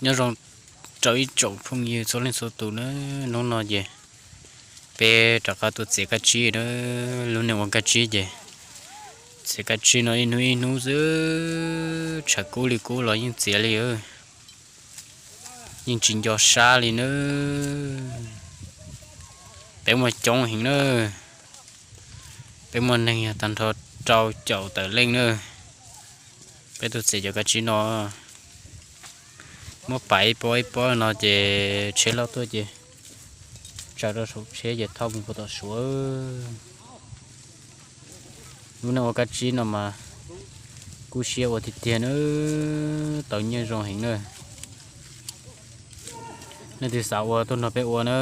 Nyob zoo rau ib tsoom phooj ywg txhua leej txhua tus na, hnub no ces peb rov qab tuaj txiav kab tsib na. Lub neej ua kab tsib ces txiav kab tsib no ib hnub ib hnub xwb, tshav kub li kub los yeej txiav li, yeej tsis nco sab li na. Peb muaj coob heev na, peb muaj neeg yog tag nrho rau caum tawm leej na. Peb tuaj txiav cov kab tsib no, muab pais ib pob ib pob no ces tsheb loj tuaj ces tsaws rau saum tsheb ces thauj mus puag tom Suav. Lub neej ua kab tsib no mas kub siab ua tiag tiag na, tau nyiaj zoo heev na. Leej twg xav ua tuaj nrog peb ua na.